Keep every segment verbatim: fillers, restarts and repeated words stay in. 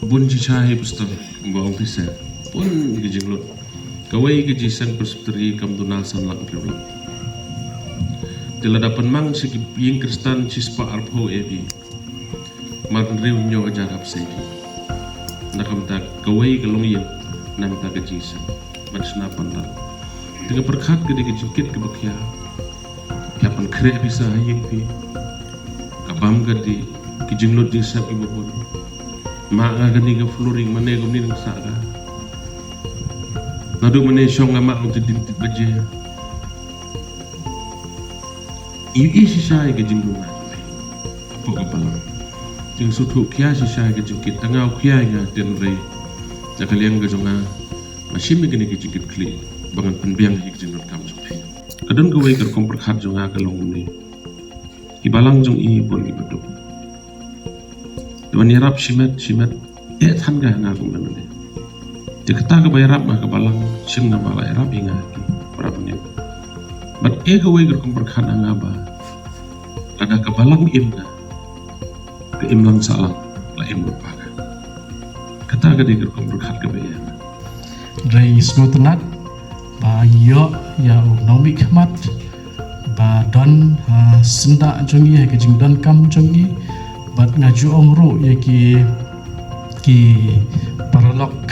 Bun shisha hi pastor, ba ong phi seh. Bun ki jinglut. Kawei ka jingïaseng presbytery kam duna san lak hynriew lak. Te lada pynmang sha ki ïing khristan shispah arphew A D. Mar hynriew hynñiew hajar hap seh. Na ka bynta kawei ka longïing, na ka bynta ka jingïaseng. Ban shna pandal. Te nga pyrkhat ka dei ka jingkit kaba khia. Khia pynkhreh pisa ha ïing phi. Ka bam ka dih, ki jinglut jingsep kiba bun. Mah nga kane ka flooring mane kumne nang sah ka. Naduh mane shong nga mah ong te ding tit baje. Ïohi shisha ïa ka jingduna jong phi hapoh ka balang. Jingsngewthuh khia shisha ïa ka jingkit, tang nga u khia ïa nga, hynrei na ka liang ka jong nga, nga shim ïa kane ka jingkit khlieh ba ngan pynbiang ïa ka jingdonkam jong phi. Ka don kawei ka rukom pyrkhat jong nga ka long kumne. Ki balang jong i bun kiba duk. Te ban ïarap shimet shimet, eh than ka ha nga kum lem lem. Te kata kaba ïarap nga ka balang, shim nga ba la ïarap ïa nga ki para bangeit. Bad eh kawei ka rukom pyrkhat ha nga ba lada ka balang im ka, ka imlang sahlang la im lypa ka. Kata ka dei ka rukom pyrkhat kaba eh ha nga. Hynrei ngi sngewtynnat ba ïoh ïa u nongmihkhmat ba don ha syndah jong ngi, ha ka jingdonkam jong ngi. Bad nga ju ong ruh ïa ki, ki paralok,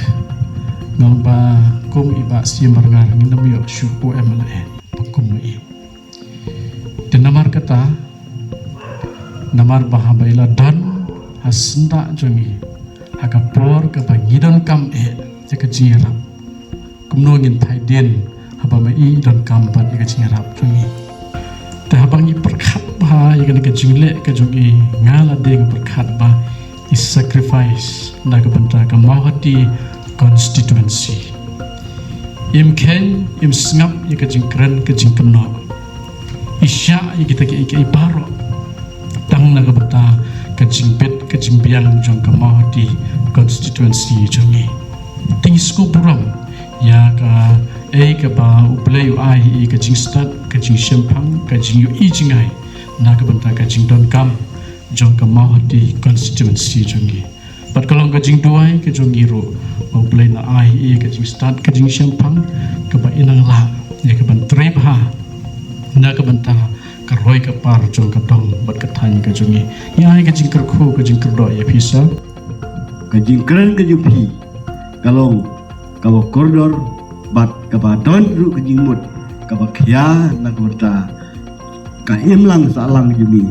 nga ong ba kum i Bah Syiem Marngar ngin ym ïoh shuh u M L A ba kum ma i. Te namar kata, namar ba haba i la don ha syndah jong ngi, ha ka por kaba ngi donkam eh ïa ka jingïarap, kumno ngin phai dien haba ma i i donkam bad ïa ka jingïarap jong ngi. Te haba ngi pyrkhat bha ïa kane ka jingleh ka jong i, nga lade nga pyrkhat ba i sacrifice na ka bynta ka Mawhati constituency. Im kheiñ, im sngap ïa ka jingkren ka jingkynnoh. I shah ïa kita kiei kiei baroh tang na ka bynta ka jingbit ka jingbiang jong ka Mawhati constituency jong ngi. Te ngi sngewburom ïa kaei kaba U Blei u ai ïa i, ka jingstad, ka jingshemphang, ka jingïohi jingai na ka bynta ka jingdonkam jong ka Mawhati constituency jong ngi. Bad ka long ka jingduwai ka jong ngi ruh ba U Blei un ai ïa i ka jingstad, ka jingshemphang kaba i nang lah ïa kaban trei bha na ka bynta ka roi ka par jong ka dong bad ka thaiñ ka jong ngi. Ngi ai ka jingkyrkhu ka jingkyrdoh ïa phi sir. Ka jingkren ka jong phi ka long kaba kordor bad kaba don ruh ka jingmut kaba khia na ka bynta ka imlang sahlang jong ngi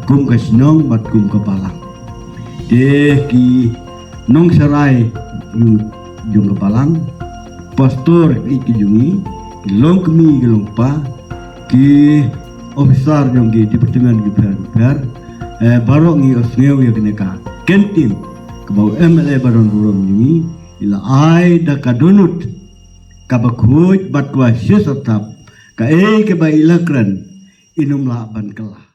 kum ka shnong bad kum ka balang. Te ki nongsharai jong, jong ka balang, pastor ki, ki jong ngi, ki longkmie ki longkpa, ki officer jong ki department ki pher ki pher, eh, baroh ngi ïohsngew ïa kane ka kyntien kaba u M L A ba don burom jong ngi i la ai da ka dohnud kaba khuid bad kaba shisha thap, kaei kaba i la kren in ym lah ban kylla.